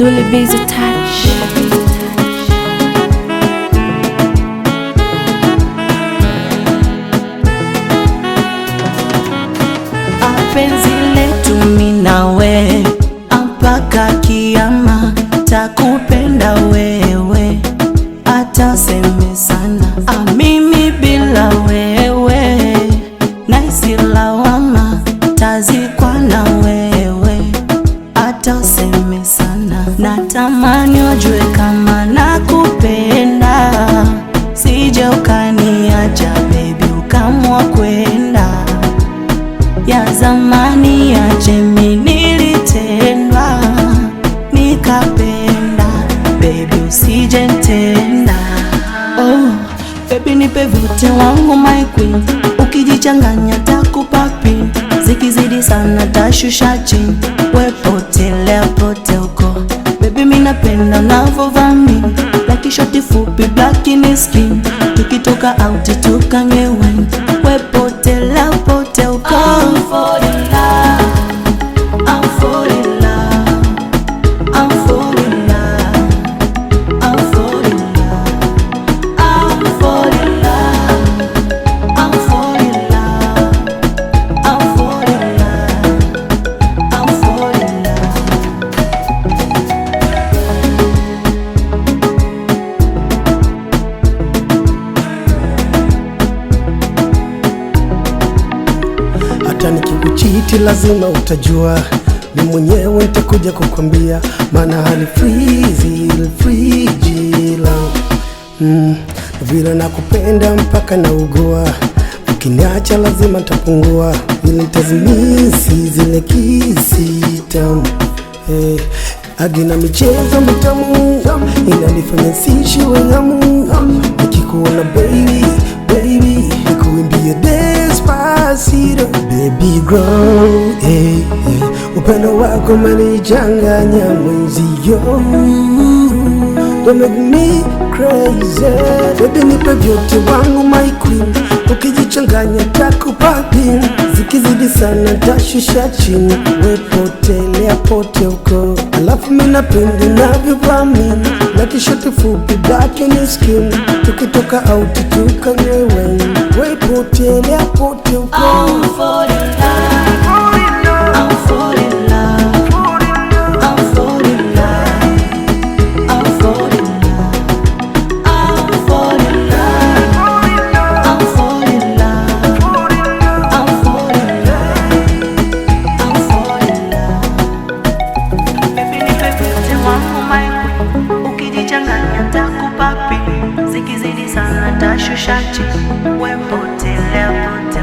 Dully B's a touch. Penzi letu mimi nawe mpaka kiama, takupenda wewe hata seme sana. Mimi bila wewe nahisi lawama, tazikwa na wewe hata seme sana. Natamani wajue kama nakupenda, sije ukaniacha baby ukamwa kwenda ya zamani ya chemi nilitendwa nikapenda, baby usije nitenda. Oh, baby nipe vyote wangu my queen, ukijichanganya takupa pin, zikizidi sana tashusha chini, wepotelea pote uko baby, mimi napenda unavovami like shoti fupi black in skin, tukitoka out tukanywe wine, wepotelea pote uko. I'm fall in love, I'm fall in love, I'm fall in love, I'm fall in love, I'm fall in love, I'm fall in love, I'm fall in love, I'm fall in love. Hata nikikuchiti lazima utajua, ni mwenyewe nitakuja kukwambia, maana hali freeze friji langu vile nakupenda mpaka naugua, ukiniacha lazima nitapungua, vile nitazimisi zile kisi tamu agina michezo mitamu inanifanya sishiwe hamu, nikikuona baby baby nikuimbie Despacito baby grow upendo wako umenichanganya mwenzio, don't make me crazy baby, nipe vyote wangu my queen, ukijichanganya takupa pin, zikizidi sana tashusha chini, wepotelea pote huko, alafu mimi napenda navyovamini na kishoti fupi black in skin, tukitoka out tukanywe wine, wepotelea pote huko. I'm fall in love, I'm fall in love, I'm fall in love, I'm fall in love, I'm fall in love, I'm fall in love, I'm fall in love, I'm fall in love. Baby nipe vyote wangu my queen, ukijichanganya takupa pin, zikizidi sana tashusha chini, wepotelea pote.